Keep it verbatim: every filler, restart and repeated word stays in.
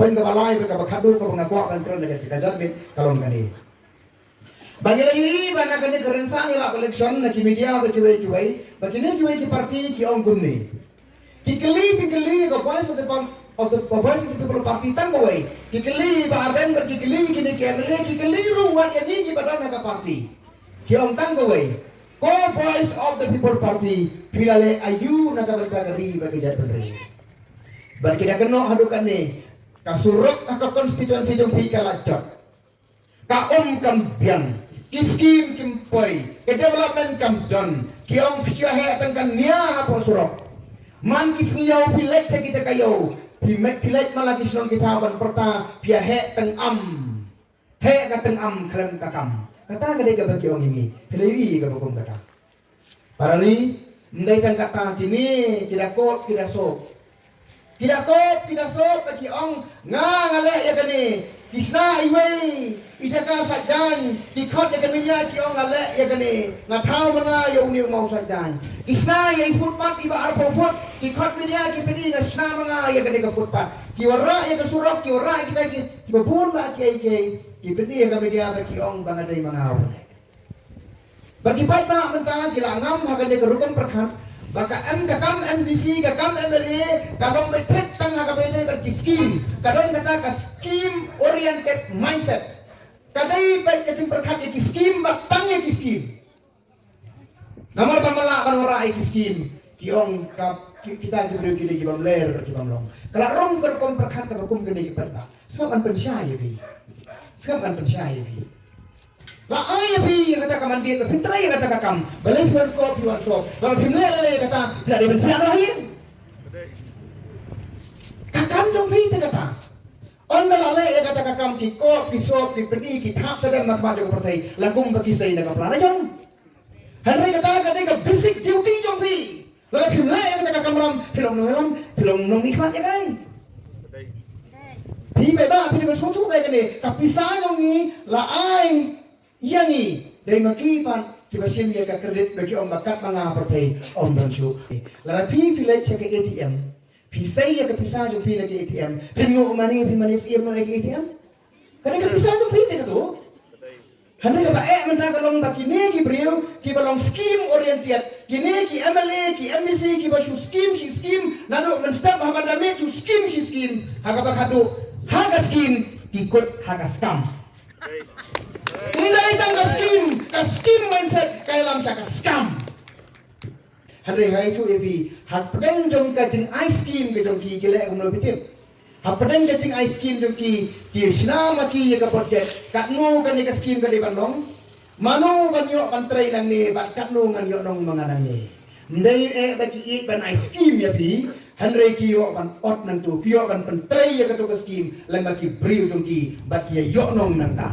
Pyn kaba lai bad kaba khadduh kaba nga kwah ban kren na ka jaka jong ka long kane. Ba ngi la ïohi ba na kane ka rynsan ïalap election na ki media bad kiwei kiwei, ba kine kiwei ki party ki ong kumne. Ki kylli, ki kylli ka Voice of the Pol-, of the Voice of the People Party tang kawei. Ki kylli Bah Ardent bad ki kylli kine ki M L A, ki kylli ruh wat ïa ngi kiba don ha ka party. Ki ong tang kawei. Ko Voice of the People Party, phi la leh aïu na ka bynta ka ri bad ka jaitbynriew? Bad ki da kynnoh haduh katne, ka surok ha ka constituency jong phi ka la jot. Ka um kam biang, ki scheme kim poi, ka development kam don, ki ong phi shu heh tang ka nia hapoh surok. Man ki sngi ïew phi leit sha ki jaka ïew, phi met phi leit man la ki shnong ki thaw ban pyrta phi ïa heh tang am. Heh ka tang am khlem ka kam. Kata ka dei kaba ki ong ïa ngi. Phi la ïohi kaba kum kata. Para ri, ym dei tang kata, kine ki da kop ki da sop. Ki da kop ki da sop ba ki ong nga nga leh ïa kane. Ki shna iwei i jaka sait jaiñ, ki khot ïa ka media ki ong nga leh ïa kane. Nga thaw ma nga ïa une u maw sait jaiñ. Ki shna ïa i footpath iba arphew foot, ki khot media ki pyni nga shna ma nga ïa kane ka footpath. Ki wanrah ïa ka surok, ki wanrah ïa kita ki, kiba bun ba ki ei ki ei. Ki pyni ïa ka media ba ki ong ba nga dei ma nga u leh. Bad ki paidbah mynta ki la ngam ha kane ka rukom pyrkhat ba ka em ka kam M D C, ka kam M L A ka long beit thik tang ha kaba ïadei bad ki skim. Ka don kata ka scheme oriented mindset. Ka dei beit ka jingpyrkhat ïa ki skim bad tang ïa ki skim. Namar ba ma lah ban wanrah ïa ki skim, ki ong ka ki-, kita ki briew kine ki bym ler ki bym long. Ka la rung ka rukom pyrkhat kaba kum kane ki paidbah. Sngap ban pynshai ïa phi. Sngap ban pynshai ïa phi. La ai ïa phi ïa kata ka mandate, ba phin trei ïa kata ka kam. Balei phi wan kop, phi wan sop? Ba phim leh leh ïa kata, phi la dei ban thiah noh ïa. Ka kam jong phi te kata. Ynda la leh ïa kata ka kam ki kop, ki sop, ki pyni, ki thap shadem ha khmat jong ka pyrthei. La kum ba ki sei na ka pla la jong. Hynrei kata ka dei ka basic duty jong phi. Lada phim leh ïa kata ka kamram, phi long nongïalam, phi long nongmihkhmat ïa kaei? Phi paidbah, phi dei ban sngewthuh ïa kane, ka pisa jong ngi la ai ïa ngi dei ma ki pat kiba shim ïa ka credit, ba ki ong ba katba nga ha pyrthei ym don shuh. Lada phi, phi leit sha ka A T M, phi sei ïa ka pisa jong phi na ka A T M, phin nguh mane, phin mane siem na ka A T M? Ka dei ka pisa jong phi te kato. Hynrei kaba eh mynta ka long ba kine ki briew kiba long scheme oriented, kine ki M L A, ki M D C kiba shu scheme shi scheme, naduh mynstep haba da miet shu scheme shi scheme, ha kaba khadduh ha ka scheme ki kut ha ka scam. Ym dei tang ka scheme, ka scheme mindset ka ïalam sha ka scam. Hynrei nga ïathuh ïa phi, hapdeng jong ka jingai scheme ka jong ki, ki leh kumno phi tip? Hapdeng ka jingai scheme jong ki, ki shna ma ki ïa ka budget, katno kane ka scheme ka dei ban long, mano ban ïoh ban trei nangne bad katno ngan ïoh nong ma nga nangne. Ym dei eh ba ki ïeit ban ai scheme ïa phi, hynrei ki ïoh ban ot nangto, ki ïoh ban pyntrei ïa kato ka scheme lem bad ki briew jong ki bad ki ïa ïoh nong nangta.